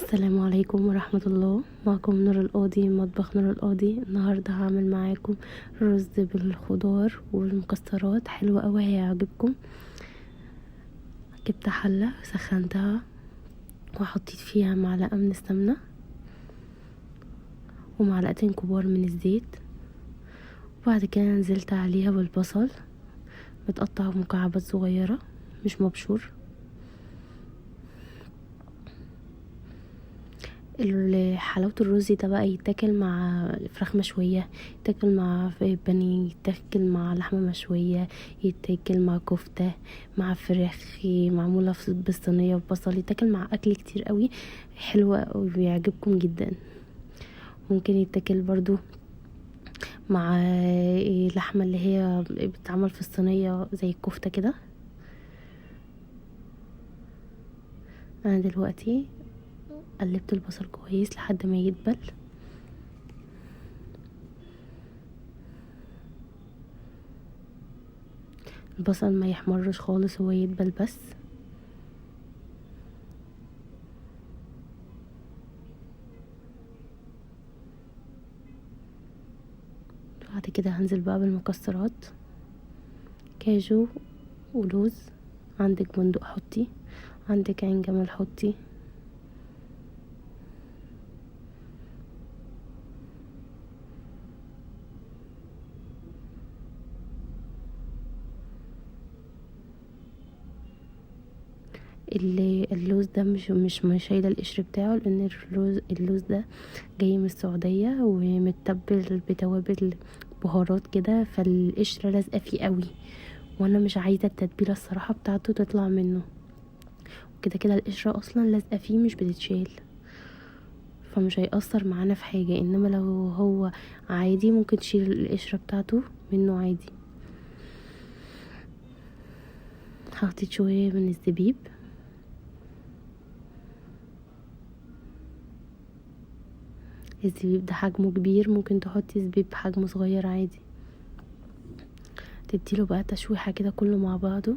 السلام عليكم ورحمة الله. معكم نور القاضي، مطبخ نور القاضي. النهاردة هعمل معاكم رز بالخضار والمكسرات، حلو قوي هيعجبكم. جبت حلة سخنتها وحطيت فيها معلقة من السمنة ومعلقتين كبار من الزيت، وبعد كده نزلت عليها بالبصل متقطع مكعبات صغيرة مش مبشور. حلاوة الرز ده بقى يتاكل مع فراخ مشوية، يتاكل مع بانيه، يتاكل مع لحمة مشوية، يتاكل مع كفتة، مع فراخ معمولة بالصينية ببصل، يتاكل مع أكل كتير قوي، حلو وبيعجبكم جدا. ممكن يتاكل برضو مع لحمة اللي هي بتتعمل في الصينية زي الكفتة كده. أنا دلوقتي قلبت البصل كويس لحد ما يدبل. البصل ما يحمرش خالص، هو يدبل بس. بعد كده هنزل بقى بالمكسرات، كاجو ولوز، عندك بندق حطي، عندك عين جمل حطي. اللوز ده مش شايله القشر بتاعه، لان اللوز ده جاي من السعوديه ومتبل بتوابل بهارات كده، فالقشره لازقه فيه قوي، وانا مش عايزه التتبيله الصراحه بتاعته تطلع منه. وكده كده القشره اصلا لازقه فيه مش بتتشال، فمش هيأثر معانا في حاجه. انما لو هو عادي ممكن تشيل القشره بتاعته منه عادي. حطيت شويه من الزبيب، الزبيب ده حجمه كبير، ممكن تحطي زبيب بحجمه صغير عادي. تديله بقى تشويحه كده كله مع بعضه.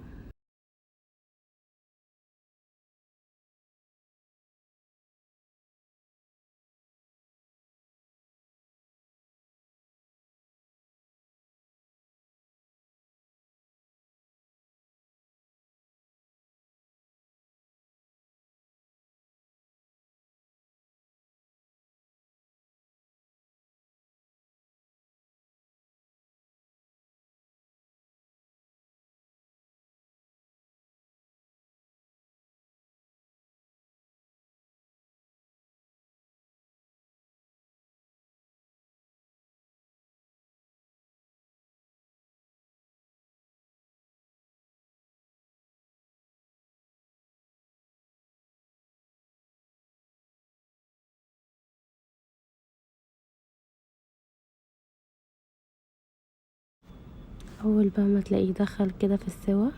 اول بقى ما تلاقيه دخل كده في السوا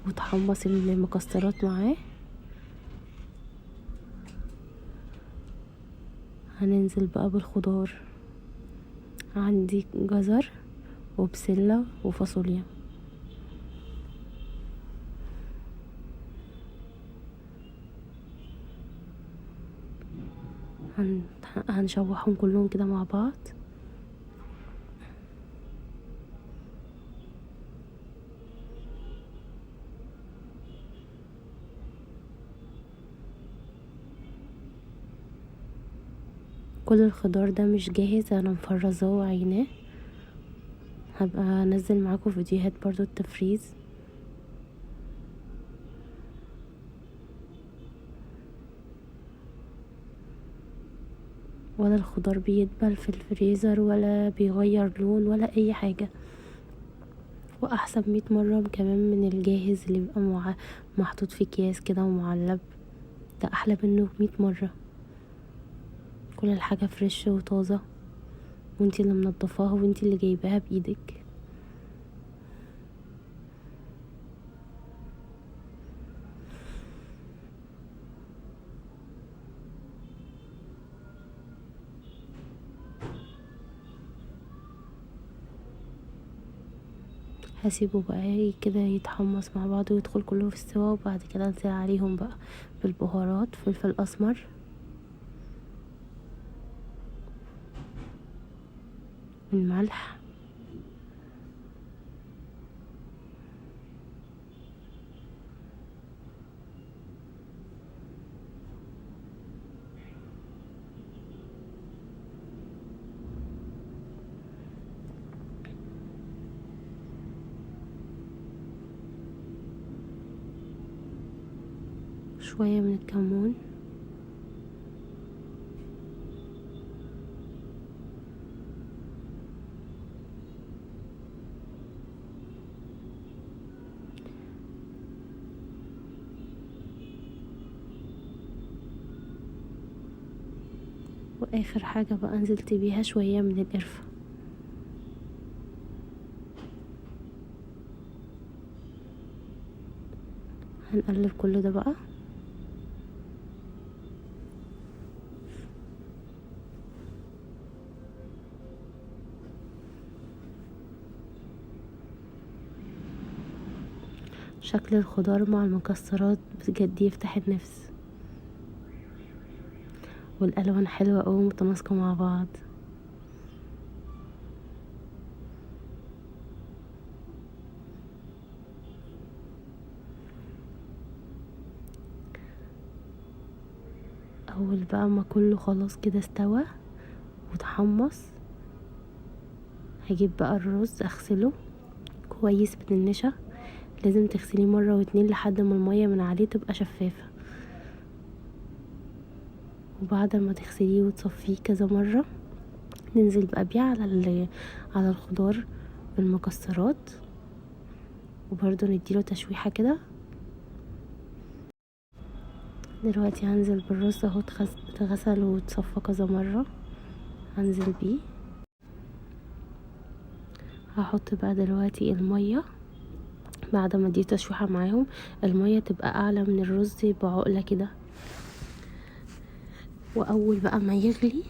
وتحمص المكسرات معاه، هننزل بقى بالخضار. عندي جزر وبسلة وفاصوليا. هنشوحهم كلهم كده مع بعض. كل الخضار ده مش جاهز، انا مفرزاه وعيناه. هبقى انزل معاكم فيديوهات برضو التفريز. ولا الخضار بيدبل في الفريزر ولا بيغير لون ولا اي حاجة، واحسن 100 مرة كمان من الجاهز اللي بيبقى محطوط في اكياس كده ومعلب، ده احلى منه 100 مرة. كل الحاجة فريش وطازة، وانتي اللي منضفاها وانتي اللي جايباها بايدك. هسيبه بقى كده يتحمص مع بعض ويدخل كله في السوا، وبعد كده انزل عليهم بقى بالبهارات، فلفل اسمر والملح. شوية من الكمون. واخر حاجة بقى نزلت بيها شوية من القرفة. هنقلب كل ده بقى. شكل الخضار مع المكسرات بجد يفتح النفس، والالوان حلوة قوي متناسقه مع بعض. اول بقى ما كله خلاص كده استوى وتحمص، هجيب بقى الرز اغسله كويس من النشا. لازم تغسليه مرة واتنين لحد ما المية من عليه تبقى شفافة. وبعد ما تغسليه وتصفية كذا مرة، ننزل بقى بيه على الخضار بالمكسرات، وبرده نديله تشويحة كده. دلوقتي هنزل بالرز اهو، اتغسل وتصفى كذا مرة، هنزل بيه. هحط بقى دلوقتي المية بعد ما ادي تشويحة معاهم. المية تبقى اعلى من الرز بعقلة كده. واول بقى ما يغلي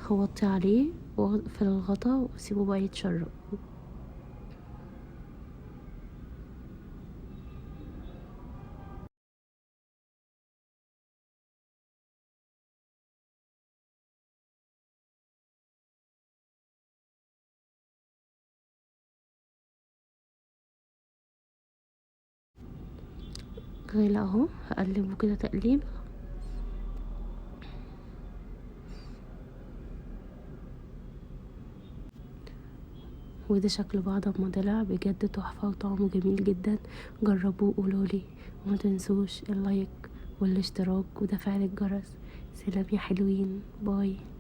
هوطي عليه واقفل الغطا واسيبه بقى يتشرب. غلى اهو، هقلبه كده تقليب. وده شكله بعد ما طلع بجد تحفة وطعمه جميل جدا. جربوه وقولولي، وما تنسوش ال like والاشتراك وتفعيل الجرس. سلام يا حلوين، bye.